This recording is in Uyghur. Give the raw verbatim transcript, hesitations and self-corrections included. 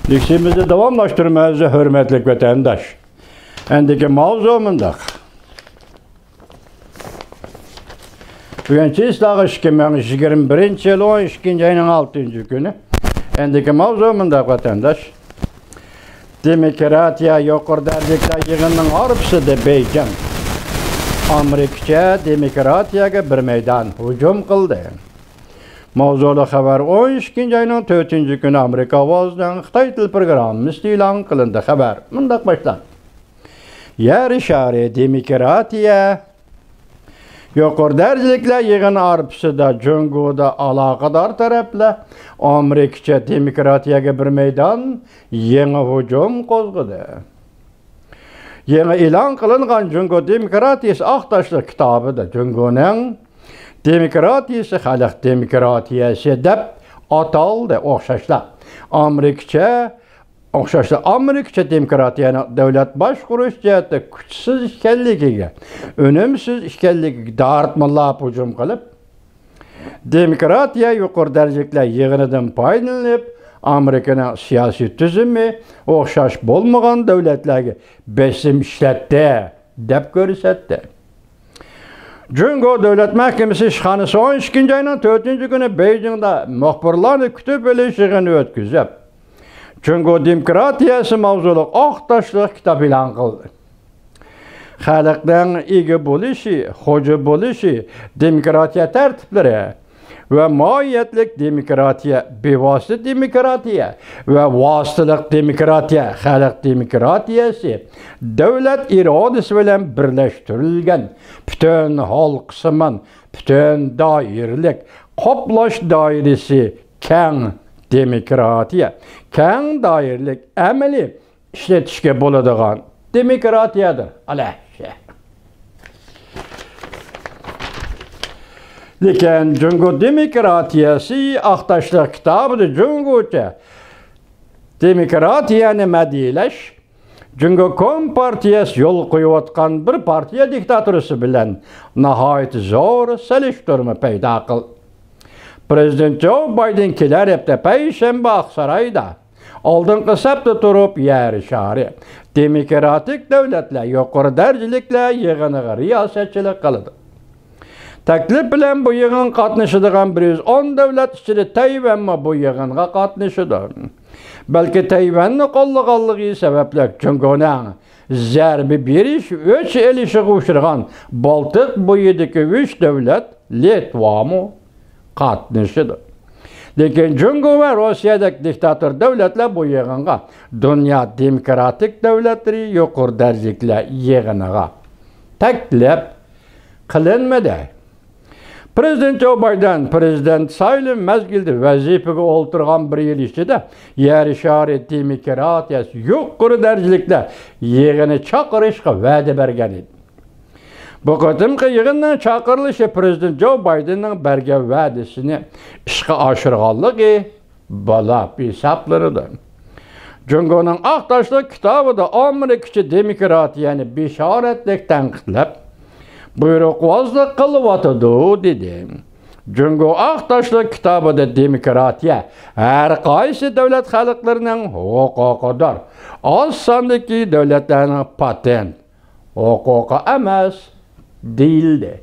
دەرسىمىزنى داۋاملاشتۇرىمىز، ھۆرمەتلىك ۋەتەنداش. ئەندىكى ماۋزۇ مۇنداق. بۈگۈن چىسلاغا ئىككى مىڭ يىگىرمە بىرىنچى يىل ئون ئىككىنچى ئاينىڭ ئالتىنچى كۈنى. ئەندىكى ماۋزۇ مۇنداق، ۋەتەنداش. دېموكراتىيە يۇقىرى دەرىجىلىكلەر يىغىنىنىڭ ئارپىسىدا بېيجىڭ ئامېرىكىچە دېموكراتىيەگە بىر مەيدان ھۇجۇم قىلدى. ماۋزۇلۇق خەۋەر ئون ئىككىنچى ئاينىڭ تۆتىنچى كۈنى ئامېرىكا ئاۋازىنىڭ خىتاي تىل پروگراممىسىدا ئېلان قىلىندى. خەۋەر مۇنداق باشلانغان. يەر شارى دېموكراتىيە يۇقىرى دەرىجىلىكلەر يىغىنى ئارپىسىدا جۇڭگودا ئالاقىدار تەرەپلەر ئامېرىكىچە دېموكراتىيەگە بىر مەيدان يېڭى ھۇجۇم قوزغىدى. يېڭى ئېلان قىلىنغان جۇڭگو دېموكراتىيىسى ئاق تاشلىق كىتابىدا جۇڭگونىڭ دېموكراتىيىسى خەلق دېموكراتىيەسى دەپ ئاتالدى. ئوخشاشلا ئامېرىكىچە، ئوخشاشلا ئامېرىكىچە دېموكراتىيەنىڭ دۆلەت باشقۇرۇش جەھەتتە كۈچسىز ئىكەنلىكىگە، ئۈنۈمسىز ئىكەنلىكىگە دارىتمىلاپ ھۇجۇم قىلىپ، دېموكراتىيە يۇقىرى دەرىجىلىكلەر يىغىنىدىن پايدىلىنىپ، ئامېرىكىنىڭ سىياسىي تۈزۈمى ئوخشاش بولمىغان دۆلەتلەرگە بېسىم ئىشلەتتى، دەپ كۆرسەتتى. جۇڭگو دۆلەت مەھكىمىسى ئىشخانىسى ئون ئىككىنچى ئاينىڭ تۆتىنچى كۈنى بېيجىڭدا مۇخبىرلارنى كۈتۈپ ئېلىش يىغىنى ئۆتكۈزۈپ، جۇڭگو دېموكراتىيەسى ماۋزۇلۇق ئاق تاشلىق كىتاب ئېلان قىلدى. خەلقنىڭ ئىگە بولۇشى، خوجا بولۇشى، دېموكراتىيە تەرتىپلىرى ۋە ماھىيەتلىك دېموكراتىيە، بىۋاسىتە دېموكراتىيە ۋە ۋاسىتىلىق دېموكراتىيە، خەلق دېموكراتىيەسى، دۆلەت ئىرادىسى بىلەن بىرلەشتۈرۈلگەن پۈتۈن ھالقىسىمان، پۈتۈن دائىرىلىك، قاپلاش دائىرىسى كەڭ دېموكراتىيە، كەڭ دائىرىلىك ئەمەلىي ئىشلىتىشكە بولىدىغان دېموكراتىيەدۇر. ئەلەشە. لېكىن جۇڭگو دېموكراتىيەسى ئاق تاشلىق كىتابىدا جۇڭگوچە دېموكراتىيەنى مەدھىيەلەش جۇڭگو كومپارتىيەسى يولغا قويۇۋاتقان بىر پارتىيە دىكتاتورىسى بىلەن ناھايىتى زور سېلىشتۇرما پەيدا قىلدى. پىرېزىدېنت جو بايدېن كېلەر ھەپتە پەيشەنبە ئاقسارايدا ئالدىنقى سەپتە تۇرۇپ، يەر شارى دېموكراتىك دۆلەتلەر يۇقىرى دەرىجىلىكلەر يىغىنىغا رىياسەتچىلىك قىلىدۇ. تەكلىپ بىلەن بۇ يىغىنغا قاتنىشىدىغان بىر يۈز ئون دۆلەت ئىچىدە تەيۋەنمۇ بۇ يىغىنغا قاتنىشىدۇ. بەلكى تەيۋەننى قوللىغانلىقى سەۋەبلىك جۇڭگونىڭ زەربە بېرىش، ئۆچ ئېلىشىغا ئۇچرىغان بالتىق بويىدىكى ئۈچ دۆلەت، لىتۋامۇ قاتنىشىدۇ. لېكىن جۇڭگو ۋە روسىيەدەك دىكتاتور دۆلەتلەر بۇ يىغىنغا، دۇنيا دېموكراتىك دۆلەتلىرى يۇقىرى دەرىجىلىكلەر يىغىنىغا تەكلىپ قىلىنمىدى. پىرېزىدېنت جو بايدېن پىرېزىدېنت سايلىۋى مەزگىلىدە ۋەزىپىگە ئولتۇرغان بىر يىل ئىچىدە يەر شارى دېموكراتىيەسى يۇقىرى دەرىجىلىكلەر يىغىنى چاقىرىشقا ۋەدە بەرگەن ئىدى. بۇ قېتىمقى يىغىننىڭ چاقىرىلىشى پىرېزىدېنت جو بايدېننىڭ بەرگەن ۋەدىسىنى ئىشقا ئاشۇرغانلىقى بولۇپ ھېسابلىنىدۇ. جۇڭگونىڭ ئاق تاشلىق كىتابىدا ئامېرىكىچە دېموكراتىيەنى بېشارەتلىك تەنقىدلەپ، بۇيرۇقۋازلىق قىلىۋاتىدۇ، دېدى. جۇڭگو ئاق تاشلىق كىتابىدا دېموكراتىيە ھەر قايسى دۆلەت خەلقلىرىنىڭ ھوقۇقىدۇر، ئاز ساندىكى دۆلەتلەرنىڭ پاتېنت ھوقۇقى ئەمەس، دېيىلدى.